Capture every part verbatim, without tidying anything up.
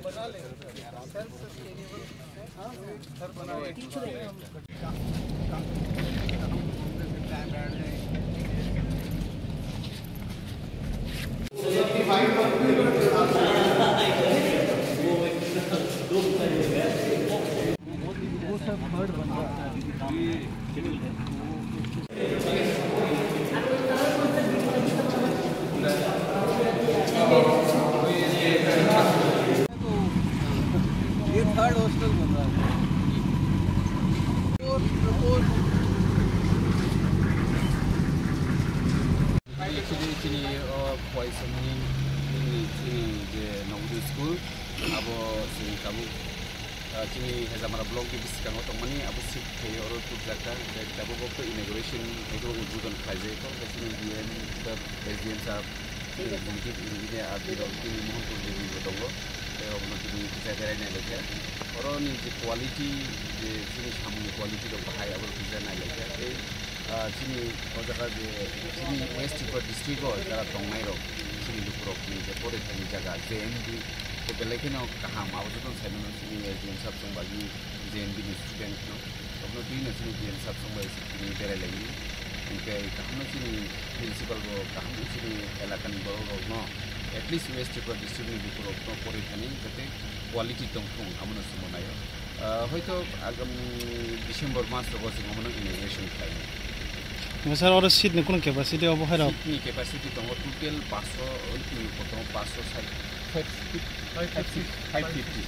ये third hostel बन रहा है। Four, four. Actually, chini, uh, Phuaisomoni, chini, chini je Navodaya school, abo chini tabuk, uh, chini Hejamara block ni bwskango tongmani, abo shift khaio oro tubjak kha, hwnkhe tabuk bo inauguration, abo udbodhon khlaijak kha, hwnkhe chini D M sir, S D M sir, chini executive engineer R D rok, chini Mohanpur Devi bo tongo, tei obono tini kisa berai nai lai kha. Oro ni je quality, je chini samung ni quality rok bahai, abo kisa nai lai kha. Tei Ah, chini o jaga je chini West Tripura district o jara tongnai rok, chini lukurok chini je porithani jaga J N V ko belai kheno kaham, abo jotono sai mano chini S D M sir chwng bagwi J N V ni student no, tokno twi no chini D M sir chwng bai chini berai lai ni, hwnkhe kaham no chini principal bo kaham no chini elaka ni borok rok no at least West Tripura district ni lukurok no porithani jate quality tong thung, amo no chwng bo nai o. Ah, hoito agam December mas rogo chwng omono inauguration khlainai. Sir, oro seat ni kunu capacity obo hai rok? Seat ni capacity tongo total paanch sho, ni tongo paanch sho sait, five fifty, five fifty,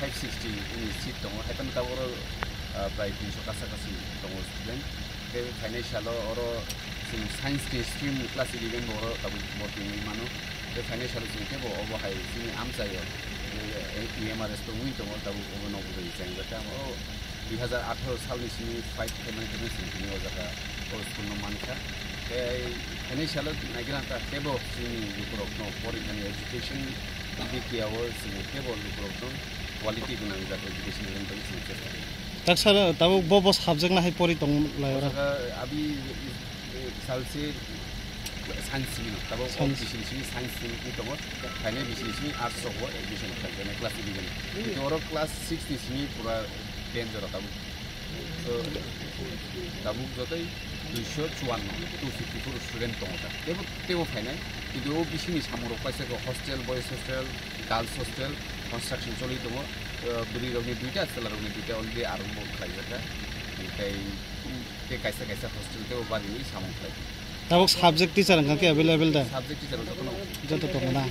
five sixty ni seat tongo. Hai phano tabuk oro, ah, prai tin sho kasa kasi tongo student. Tei phainai salo oro chwng science ni stream class eleven bo oro tabuk bo tongwi mano. Tei phainai salo chwng kebo obo hai chini amchaio, eh, E M R S tongwi tongo tabuk obo Navodaya ni chengjakha. Oro dui hazar atharo salni simi fight khaimani khe chwng tini o jaga o school no mankha. Tei phainai salo naigra ta kebo chini lukurokno porikani education dikyao chwng kebo lukurokno quality gwnang jat education rwna bagwi chwng chesta khlaio. Tak sir, tabuk bo, bo subject no hai pori tong lai ora? Oro kha abi, eh, salse science simi no, tabuk o Science. Bising simi science simi ni tongo, phainai bising simi arts rogo admission khlaijak class eleven. Kintu oro class six ni simi pura ten jora tabuk. So, tabuk jotoi duisho chuanno, two fifty four student tongo ta. Tebo, tebo phainai, kintu o bisingni samung rok kaisa khe hostel, boys hostel, girls hostel, construction choli tongo. Eh, bwrwi rokni duita, chwla rokni duita already arombo khlaijak kha. Tei, tei kaisa kaisa hostel tebo bariwi samung khlai. Tabuk subject teacher wngkha khe available da? Subject teacher jotono. Joto tongo na?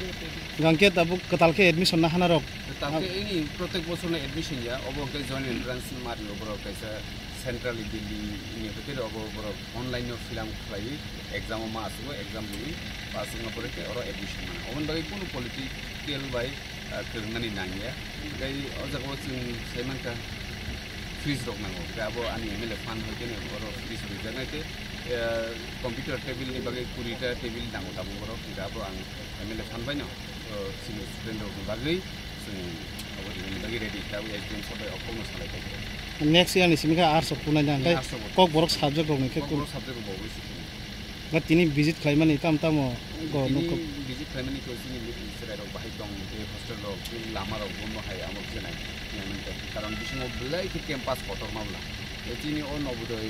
Hwnkhe tabuk kwtal khe admission na hana rok? Tabuk khe ini protek bosorno admission ya, obo hwnkhe joint entrance mari, oborok kaisa centrally Delhi ni hotel obo borok online no fill up khlaiwi exam o ma aswk exam rwwi pass wngna pore khe oro admission mano. Oboni bagwi kunu political bai, ah, kwrwngnani nangya. Tei o jaga o chwng sai mankha fees rok nango. Tei abo ani M L A fund hai khe oro fees rwjaknai tei, ah, computer table ni bagwi kuri ta table nango tabuk borok. Tei abo ang M L A fund bai no, o, chini student rokni bagwi chwng abo rinani bagwi ready kha, S D M sir bai o kokno salai kha. Next year ni simi khe arts rok kunai na, tei Arts rok bo kok borok subject rok ni khe kok kun-, borok subject rok bo wi si kunu. Ba tini visit khlai mani tam tamo go Tini nukho. Visit khlai mani khe chini chwrai rok bahai tong, tei hostel rok, tei lama rok bo bahai amo khe nai, nai mani khe. Karon bisingo belai khe campus kotor ma bwla. Tei chini o Navodaya,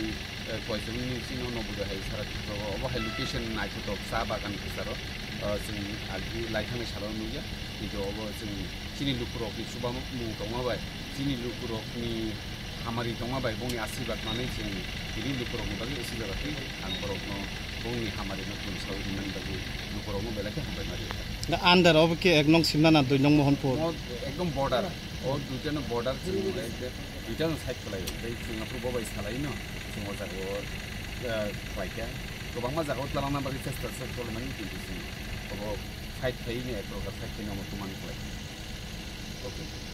eh, Phuaisomoni chini o Navodaya hai sara Tripura o, obo hai location naithotok cha bagan khe saro. Ah, chwng agi lai thangni salo nukya, kintu obo chwng chini lukurokni chubamung tongma bai, chini lukurokni hamari tongma bai, bongni asirwad manwi chwng tini lukurokni bagwi asirwad rwkha. Ang borokno bongni hamari no tong sawi rwmani bagwi lukurokno belai khe hambai ma rwkha. Under obo khe ek nong Simna na dui nong Mohanpur? O ekdom border, o duitano border chwng duitano side khlaio, tei chwng aphuru bo bai salaino chwng o jaga o, eh, khlaikha. Kwbangma jaga o twlangna bagwi chesta chesta khlaimani, kintu chwng obo side khaini, ek prokar side khaini omo kwmani khlai. Okay.